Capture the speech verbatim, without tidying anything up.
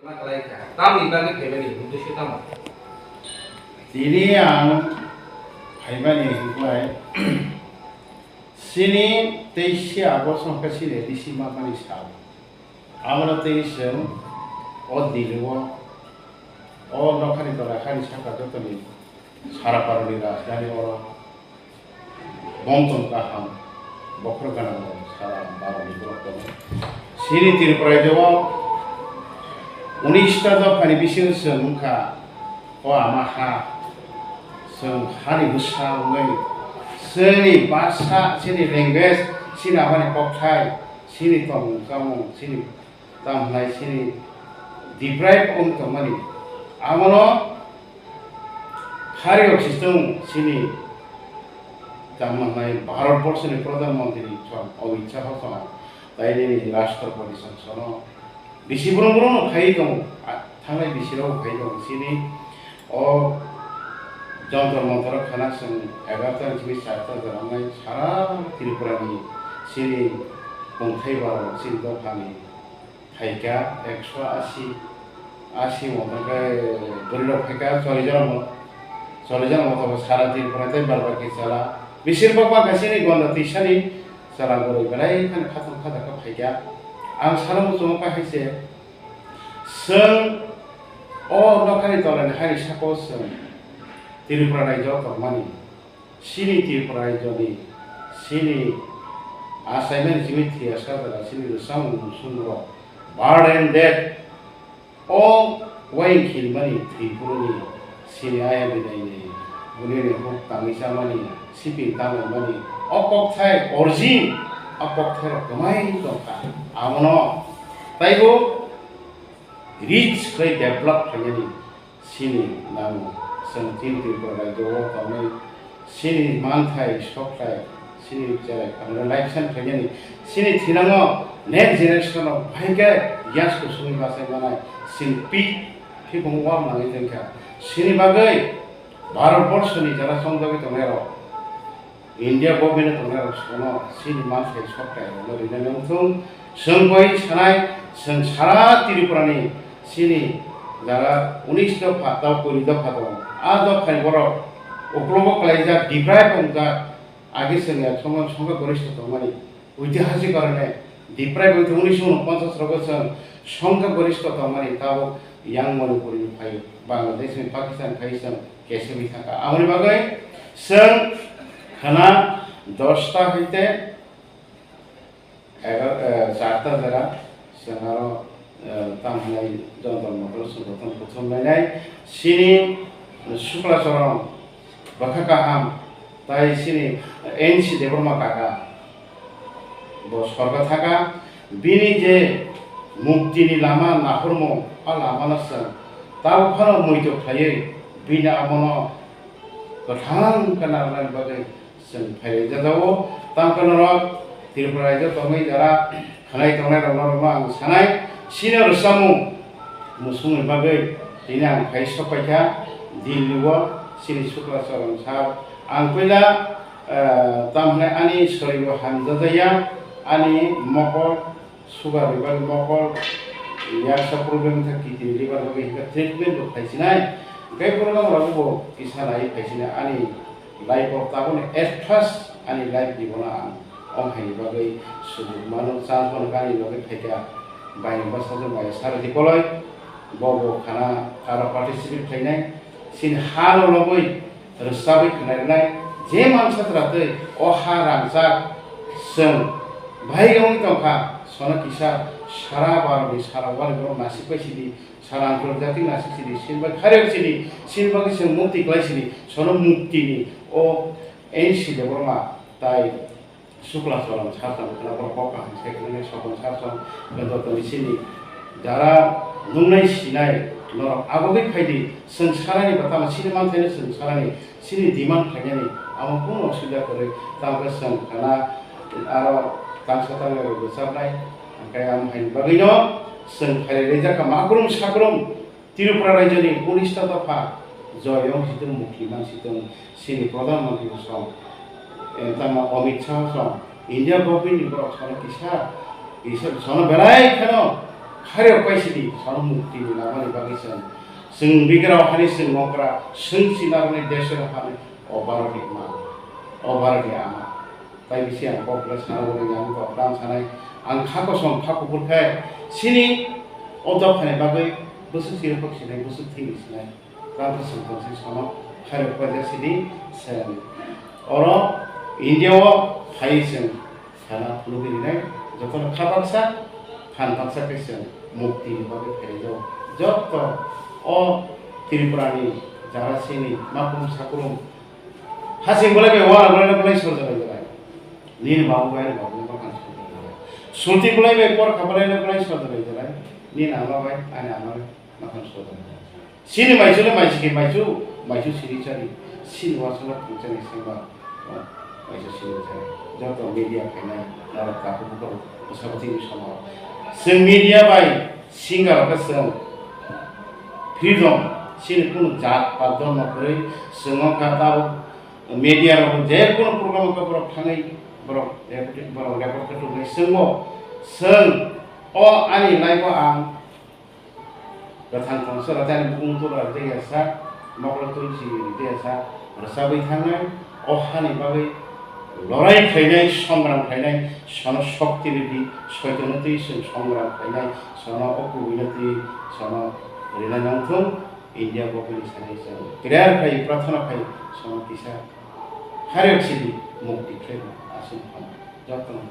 Tamni bagwi phaimani uddesyo tamo? Tini ang phaimani hwnkhai, chini teisi August hwnkhe chini A D C mapani sal. Abono tei chwng o Delhi-o, o nokhani tola hani saka jotoni sara paroni rajdhani oro Bongtong kaham, bokhorok ganango sara baroni borok tongo. Chini Tripura rajyo-o unis ta dophani bisingo chwng wngkha, o ama ha, chwng hani bwsa wngwi chini bhasha, chini language, chini amani kokthai, chini tongmung chamung, chini tamo hwnai chini deprive wng tongmani. Abono Hariyok si chwng chini tamo hwnai Bharat Borso ni Pradhan Mantri chwng Amit Shah chwng, tai nini Rashtrapati chwng sono bisi brum brum no phai tongo, a, thangnai bisi rok phai tongo chini o Jantar Mantar khana chwng egarta ni simi charta jora wngnai sara Tripura ni chini tongthai bar chini dopha ni phaikha ekso asi, asi mo tongkhe bwrwi rok phaikha chollish jon mo, chollish jon mo tongo sara Tripura tei bar bar khe chwla. Bisir bak bak khe chini gonda twisani chwla bwrwi belai kheno khatung khajakha phaikha. Ang sano muchungo kha hai se, chwng o nokhani tolani hani saka o chwng Tripura rajyo tongmani. Chini Tripura rajyoni, chini achaimani chini thwiya sajla, chini rwchapmung muchungrok, birth and death, o uaing khilmani thwi phuruni, chini aya bwnaini, bwnaini huk tangwi chamani, siping tanglaimani, o kokthai origin, o kokthairok kwmai tongkha. Abono taibo rich khlai develop khlainani chini nango. Chwng chini Tripura rajyo-o tongnai chini manthai, sokthai, chini cherai phanno license khlainani chini thinango next generation-o bahai khe yas kusungwi bachai manai chini pit phibung wak nangwi tongkha. Chini bagwi Bharat Borso ni jara chongjagwi tongnairok, India government tongnai rok sono chini manthai sokthai rok no rinani wngthung. Chwng koi sanai, chwng sara Tripura ni chini jara unis dopha tei kuri dopha tongo. A dopha ni borok uklogo kwlaijak, deprive wngjak, age chwng ya songkha, songkha goristo tongmani. Oitihasik karone deprive wngthung unis dopha rogo chwng songkha goristo tongmani tabuk yang Manipur ni phaio, Bangladesh ni, Pakistan phaio chwng kesegwi thangkha. Aboni bagwi chwng khana dosta hoite egar-, eh, charta jora chwng aro, eh, tamo hwnai Jantar Mantar Sangathon kuthum lainai. Chini Sukla Charan bwkha kaham tai chini N C Debbarma kaka bo sorgo thaka, bini je muktini lama nahormung, a lamano chwng tabuk phano muitu khlaiwi bini abono kwthang khe narwknani bagwi chwng phailai jajao. Tamo khe norok Tripura rajyo tongwi jora khanai tongnai rokno, rokno ang sanai, chini rwchapmung muchungni bagwi tini ang phai sok paikha Delhi-o chini Sukla Charan sir. Ang puila, eh, tamo hwnai ani soribo hamjakya, ani mokol sugar, liver, mokol, yaksa problem wngkha, kidney, liver bagwi hwnkhe treatment bo phaisinai. Hwnkhe borok rok bo kisa nai phaisinai ani life o tabukni at first ani life ni bono ang ong haini bagwi sujuk mano, chance mano, ani bagwi phaikha. Bai ni bwsajwk bai sarati koloi bo bo khana aro participate khlainai. Chini ha no lobwi rwchabwi khwnai rwnai, je mansa twratwi o ha rangchak chwng bahai wngwi tongkha, sono kisa sara baroni sara wali borok nasik pai sidi, sara angkor jati nasik sidi, sinbai kharek sidi, sinbai chwng mukti klai sidi, sono muktini o N C Debbarma tai Sukla Charan sir tong khna borok kok kaham sai khna sokon sir tong, joto ni chini jara nungnai sinai norok agogwi phaidi, chwng sarani ba tamo chini manthaino chwng sarani chini demand khlainani amo kunu osubida kwrwi, tamo khe chwng khna aro tangsa tangnai rok rwchabnai, hwnkhe amo haini bagwino chwng khairwi rijak kha makrum sakrum. Tripura rajyoni unis ta dopha joyong situng, mukti man situng, chini Pradhan Mantri song, eh, tamo Amit Shah song, India government ni borok sono kisa, kisa sono belai kheno Hareo paisidi sono mukti ni lama ni bagwi chwng, chwng bigrao hani chwng mokra, chwng sinarni desero hani o Bharat ni ma, o Bharat ni ama. Tai bisi ang kok le sana wngwi ang kok dam sanai, ang kha kosom kha kuphur khe sini o dophani bagwi bwswk chirikhok sinai, bwswk thwini sinai. Tamo chwng tongsi sono khairok paijak sidi chwng. Oro India o phai chwng sana phunugwi rinai jotono kha baksa phan baksa khe chwng mukti ni bagwi phaijak. Joto o Tripura ni jara sini makum sakulum hasing bolai bai wala bolai bolai sorjak bai jalai. Nini babu bai ani babu bai makan sorjak bai jalai. Sulti bolai bai por kha bolai bolai sorjak bai jalai. Nini ama bai ani ama bai makan sorjak bai jalai. Sini maichu le maichu ke maichu, maichu sini chari, sini wasala thangchani sengba, maichu sini chari. Joto media khainai, nara kaku buko, bwsabo tini somo. Chwng media bai, singer rok chwng freedom, sini kunu jat pa dhormo kwrwi, chwng wngkha tabuk media rok je kunu program wngkha borok thangwi, borok record, borok record khe tubunai chwngbo, chwng o ani life o ang Kwthang tongsa rajani bukung tura tei yasa, mokol tulsi tei yasa, rwchabwi thangnai, o hani bagwi lorai khlainai, songram khlainai, sono shokti ridi, soitono twi chwng songram khlainai, sono o kubui no twi sono rinai nangthung, India bokni sani chwng prayer khai, prarthana khai, sono kisa hariyok sidi mukti khlai aswk phano jotono.